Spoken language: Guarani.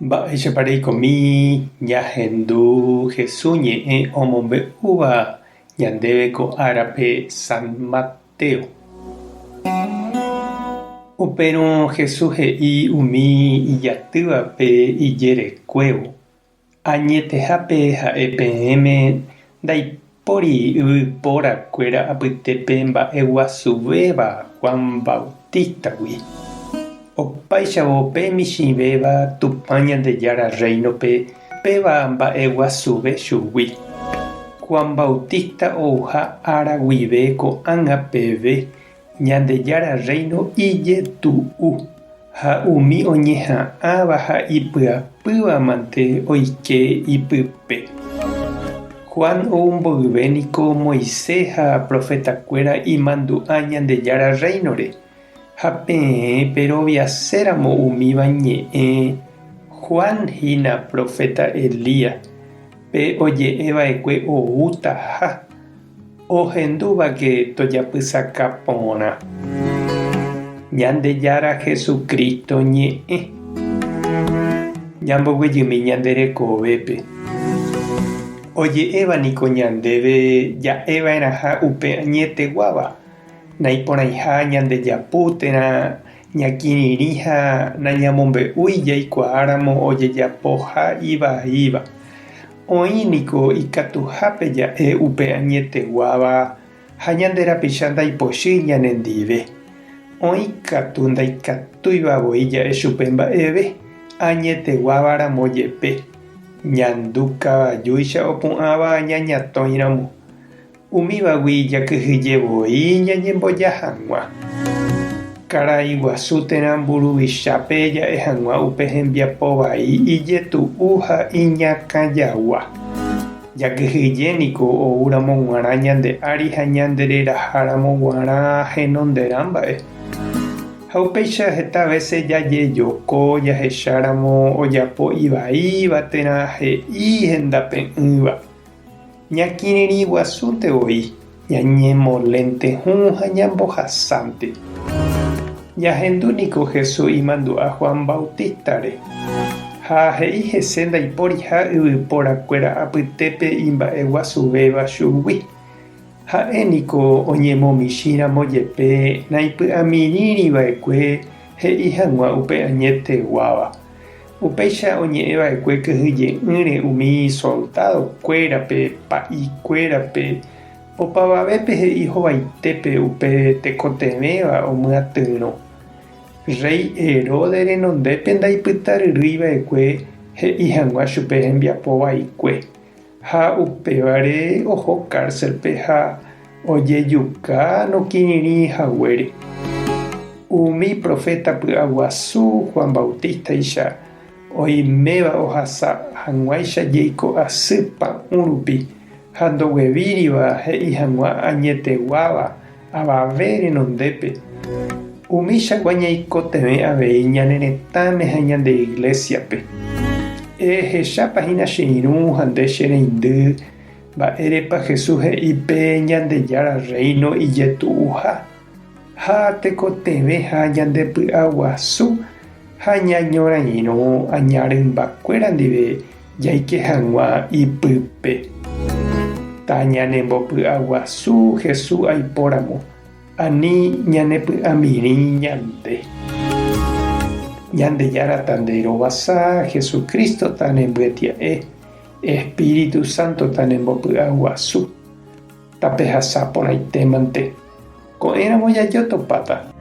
Mba'éichapa reikomi ñahendu Jesús ñe'ẽ omombe'úva ñandéve ko árape San Mateo. Upérõ Jesús he'i umi ijatývape ijerekuévo, Añetehápe ha'e peẽme ndaipóri yvyporakuéra apytépe mba'eguasuvéva Juan Bautista-gui. Opáichavo pe michĩvéva Tupã Ñandejára Rréinope péva mba'eguasuve chugui. Juan Bautista ouha ára guive ko'ág̃a peve Ñandejára Rréino ijetu'u. Ha umi oñeha'ãva ha ipyapýva mante oike ipype. Juan ou mboyve niko Moisés ha profetakuéra imandu'a Ñandejára Rréinore, ha peẽ peroviaséramo umíva ñe'ẽ, Juan hína proféta Elías, pe oje'e va'ekue oútaha. Ohendúvake tojapysaka porã. Ñandejára Jesucristo ñe'ẽ. Ñamboguejymi ñande rekovépe. Oje'éva niko ñandéve ja'eva'erãha upe añeteguáva, naiporãiha ñande japu térã ñakirirĩ ha nañamombe'úi jaikuaáramo ojejapoha ivaíva. Oĩ niko ikatuhápe ja'e upe añeteguáva ha ñande rapicha ndaipochýi ñanendive. Oĩ katu ndaikatúiva voi ja'e chupe mba'eve, añeteguáva ramo jepe, ñandu kavajúicha opu'ãva ñañatõi ramo. Umívagui jakyhyje voi ñañemboja hag̃ua. Karai guasu térã mburuvichápe ja'e hag̃ua upe hembiapo vai ijetu'u ha iñakãjagua. Jakyhyje niko oúramo g̃uarã ñande ári ha ñandereraháramo g̃uarã henonderã mba'e. Ha upéicha heta vése jajejoko jahecháramo ojapo ivaíva térã he'i hendape'ỹva. Ñakirirĩ guasúnte voi, ñañemolénte hũ ha ñambohasánte. Ñahendu niko Jesús imandu'a Juan Bautista-re, ha he'i hese ndaiporiha yvyporakuéra apytépe imba'eguasuvéva chugui. Ha'e niko oñemomichĩramo jepe naipy'amirĩri va'ekue he'i hag̃ua upe añeteguáva. Upéicha oñe'ẽ va'ekue kyhyje'ỹre umi soldadokuérape, pa'ikuérape, opavavépe he'i hovaitépe upe tekotevẽva omyatyrõ. Rréi Herodes renondépe ndaipytaryrýi va'ekue he'i hag̃ua chupe hembiapo vaikue, ha upévare oho kárselpe ha ojejuka nokirirĩ haguére. Umi proféta py'aguasu Juan Bautístaicha oiméva ohasa hag̃uáicha jeiko asy pa'ũ rupi ha ndoguevíriva he'i hag̃ua añeteguáva avave renondépe. Umíchagua ñaikotevẽ avei ñane retãme ha ñande iglésiape. Ehechápa hína che irũ ha nde che reindy Mba'érepa Jesús he'i pe Ñandejára Rréino ijetu'uha ha tekotevẽha ñandepy'aguasu ha ñañorairõ aña rymbakuéra ndive jaike hag̃ua ipype? Tañanembopy'aguasu Jesús aipóramo, ani ñanepy'amirĩ ñande. Ñandejára tanderovasa, Jesucristo tanembyetia'e. Espíritu Santo tanembopy'aguasu, tapehasa porãitémante. Ko'ẽramo jajotopáta.